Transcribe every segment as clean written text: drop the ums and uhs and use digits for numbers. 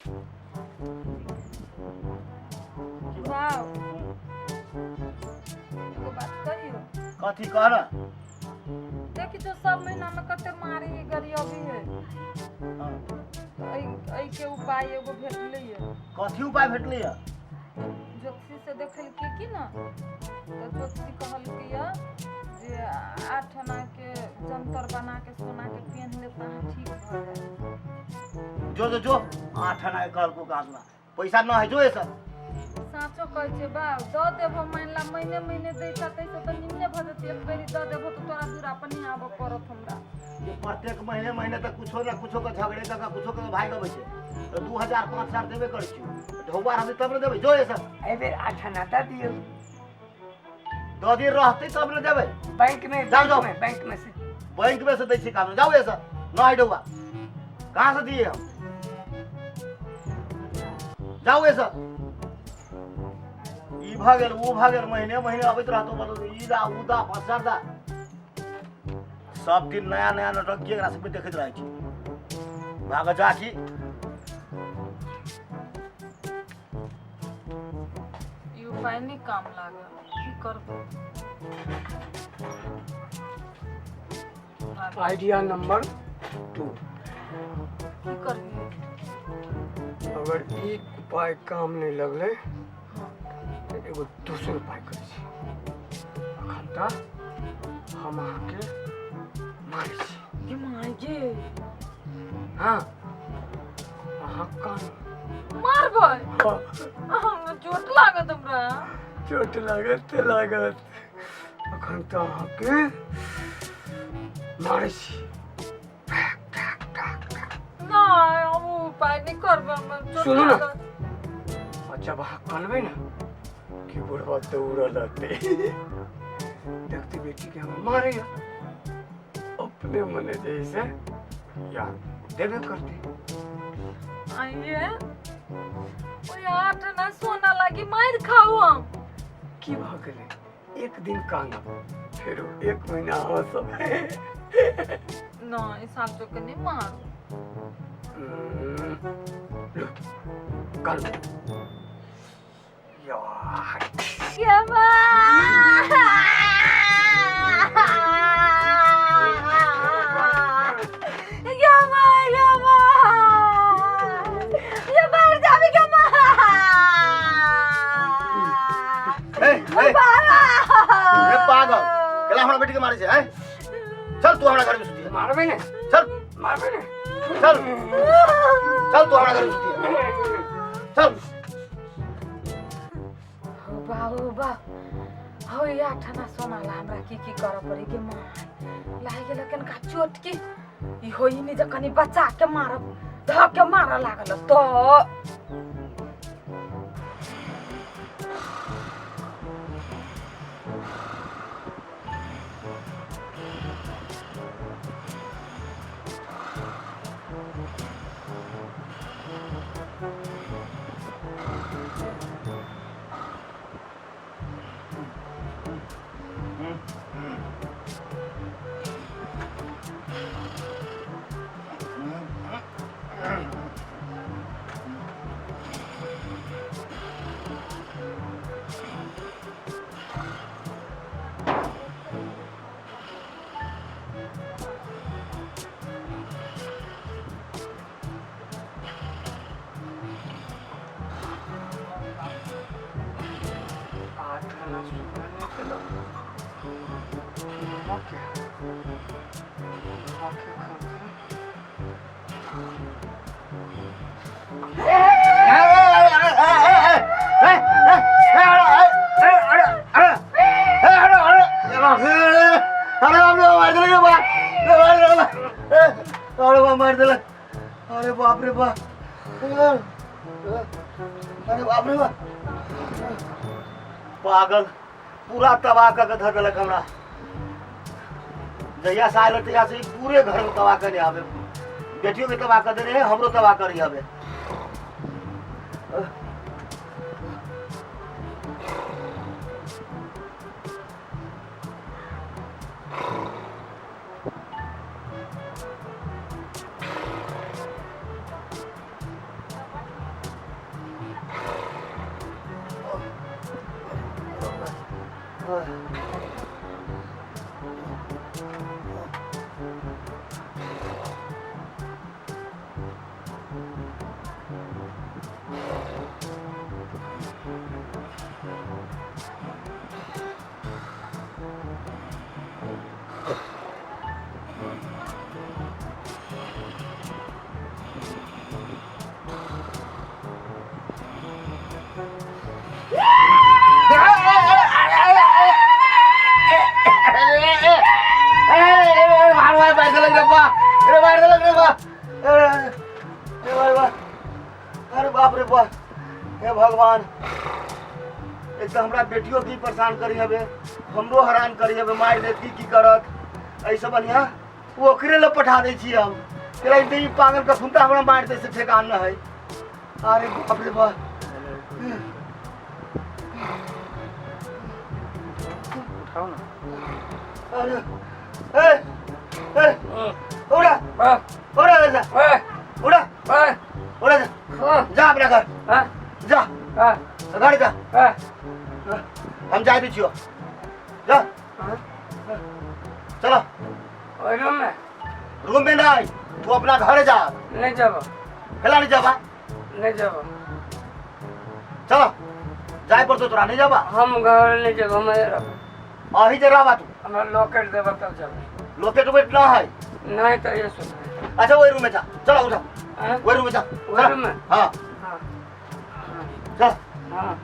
वाह, एगो बात कहियो। कथी कह ना? देखी तो सब महीना में कते मारी है, गरियबी है। हाँ। तो एहि के उपाय एगो भेटलै है। कथी उपाय भेटलै है? ज्योतिषी से देखलकै की ना, तऽ ज्योतिषी कहलकै यऽ जे 8 आना के जंतर बना के सोना के पेन्ह लेब तऽ अहाँ ठीक भऽ जायब। जो जो जो, 8 आना के कहलको गाछला पैसा न है, जो ये सब। साँचो कहै छै बा, दऽ देबो, मानि ला महीने महीने दै छ तैसँ तऽ निम्ने भऽ जेतै। एक बेरी दऽ देबो तऽ तोरा दूरा पर नहि आबऽ पड़त हमरा। ये प्रत्येक महीने महीने तऽ कुछो न कुछो के झगड़े के कुछो के भाग अबै छै, तऽ 2000 5000 देबे करै छियौ। ढौआ रहतै तब ने देबै, जो ये सब। एहि बेर 8 आना दऽ दियौ। दऽ दियै रहतै तब ने देबै। बैंक में, जाओ, जाओ। बैंक में, बैंक में से। बैंक में से दै छियै काम, जाओ ये सब। न है ढौआ, कहाँ से दिए हम? जाओ ये सब। ई भऽ गेल ओ भऽ गेल, महीने महीने अबैत रहतौ, बोलो ई दा ऊ दा 5000 दा, सब दिन नया नया नौटंकी एकरा सबके देखैत रहै छी। भाग जा की। ई उपाय नहि काम लागल, की करबै? Idea number 2। की करबियै? अगर ई उपाय काम नहि लगलै तऽ एगो दोसर उपाय करै छी। अखन तऽ हम अहाँके मारै छी। गे माय गे। हाँ, अहाँ कान मारबै? हाँ। हमरा चोट लागत हमरा। चोट लागत तऽ लागत, अखन तऽ अहाँके मारै छी। नहि, हम ओ उपाय नहि करबै, हमरा चोट सुनू ने। लागत। आ जब अहाँ कनबै ने कि बुढ़वा दौड़ल रहतै, देखते बेटी के हम मारैया, अपने मने जैसे या देबे करते। आइए ओए 8 आना सोना लागी मारि खाउ हम। की भऽ गेलै? एक दिन कानब, फेर 1 महीना हँसब। नहि, साँचो के नहि मारू। लो, कानू। यार। गे माँ। गे माँ, गे माँ। ये बाहर जाबी गे माँ। ए, ए, ए पागल, केला हमरा बेटी के मारै छै, हैं? चल तू हमरा घर में सुतिहे। मारबै ने? चल। मारबै ने? चल चल, तू हमरा घर में सुतिहे, चल। हो बा, हो बा, हो, ई 8 आना सोना ला हमरा की की करऽ पड़े गे माँ। लागि गेल कनका चोट की ई होई नहि जे कनि बचा के मारब, धऽ के मारऽ लागल तऽ। 8 आना सोना नहि देलक। बुढ़वा के, बुढ़वा के खर्चा। अरे बाप रे, मार देलक रे बाप, अरे बाप, मार देलक, अरे बाप रे बाप, अरे बाप रे बाप। पागल पूरा तबाह कऽ के धऽ देलक हमरा। जहिया से आयल तहिया से ई पूरे घर में तबाह करने आबे, बेटियों के तबाह कर देने है, हमरो तबाह करी आबे। अरे बाप रे बाप, हे भगवान, एक तो हमरा बेटियों की परेशान करी हबे, हमरो हैरान करी हबे, मारि देत की की करत। ऐसे बढ़िया ओकरे लग पठा दै छी हम, ई पागल के सुनता हमरा मारि दे से ठेकान न है। अरे बाप रे बाप, उठाओ ना। अरे ए ए उड़ा उड़ा जा, उड़ा उड़ा जा, जा अपना घर जा, घर जा, हम जाए भी छियो, जा चलो। रूम में, रूम में नहीं, तू अपना घर जा। नहीं जाबो। खेला नहीं जाबा? नहीं जाबो। चलो जाए पर तो तोरा नहीं जाबा। हम घर नहीं जाबो, हम रहब। अही जे रहबा तू। हमरा लॉकेट देबा तब जाबो। लॉकेट उकेट ना है? नहीं तो ये सुन। अच्छा वही रूम में जा, चलो उठा, वही रूम में जा। वही रूम में? हाँ चल। हाँ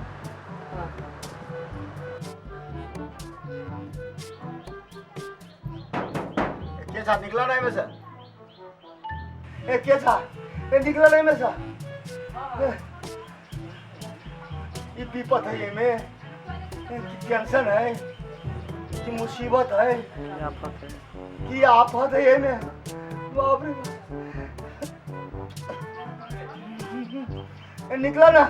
के साथ निकला नहीं में से? ए के था? ए निकला नहीं में से? ये पीपत है, ये में कि टेंशन है, कि मुसीबत है, कि आफत है ये में। बाप रे, ए निकला ना,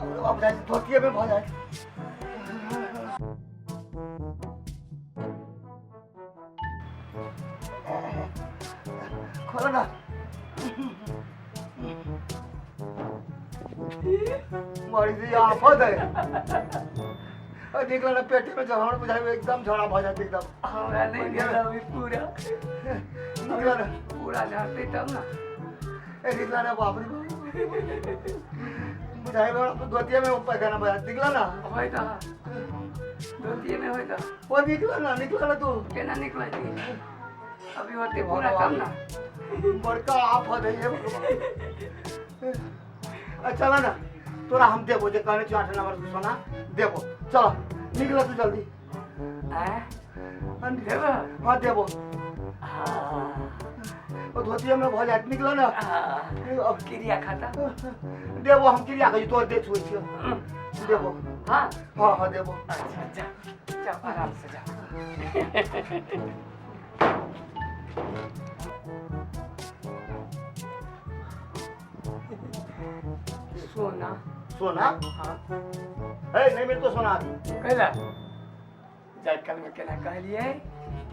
बाप रे, धोतिये में भर जाए। खोलो ना। मारी दी आफत है। और निकला ना पेटे में झोड़ा बुझाई एकदम झोड़ा भ जाते एकदम। हमरा नहीं गेल अभी पूरा। निकला ना पूरा झाड़ते तब ना। ए निकला ना, बाप रे बुझाई बड़ा धोतिया में पैखाना बजा। निकला ना होय दा, धोतिया में होय दा। वो निकला ना, निकला ना तू। केना निकला जी? अभी होते पूरा तब ना। बड़का आफत है ये। चला ना तोरा हम देबो, जे कहने 8 नंबर सोना देबो। चलो निकला तू जल्दी। देबो? हाँ देबो। वो धोतिया में भ जात। निकला ना। अब क्रिया खाता देबो हम, क्रिया कहि तोर दे छुई छियो देबो। हाँ हाँ हाँ देबो। अच्छा जा जा, आराम से जा। सोना सोना? हाँ। है नहीं मिल तो सोना अभी कहला जाय कल में केना कहलिए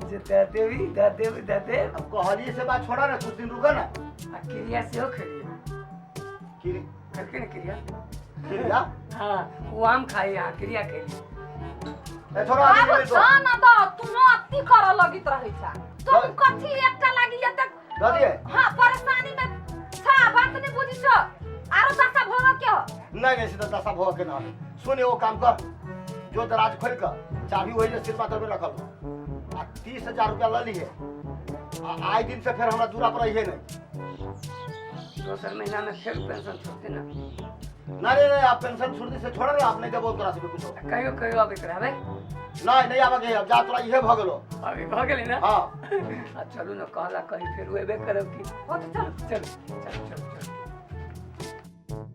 जे दे देवी दे देवी दे दे। अब कहलिए से बात छोड़ा ना, कुछ दिन रुका ना। आ क्रिया सेहो खेलिए। करके ना क्रिया? क्रिया? हाँ वो आम खाई, हाँ क्रिया खेलिए। ए छोड़ा अभी नहीं तो। ना तो तुम अति करऽ लगित रहै छा। तुम कथी एकटा लागि एते दऽ दिए? हाँ परेशानी में छा, बात नहीं बुझी छो। आरो दशा भोग के हो? नहीं नहीं सीधा दशा भोग के ना। सुन एगो काम कर, जो दराज खोल कर चाबी वही जे सिर पातर में रखल आ 30,000 रुपया ल लिए। आ आइ दिन से फिर हमरा दूरा पर अइहे नहीं। दोसर महीना में फिर पेंशन छूटते ना? ना रे रे, आप पेंशन छूटते से छोड़ रे, आप नहीं देबो तोरा से कुछो। कहियो कहियो आबैत रहबै। नहीं नहीं आबे के, अब जा तोरा इहे भ गेलो। अभी भ गेलै ना? हाँ। आ चलू ना, कहला कहीं फेर एबे करब की। हो तो चल चल चल चल चल।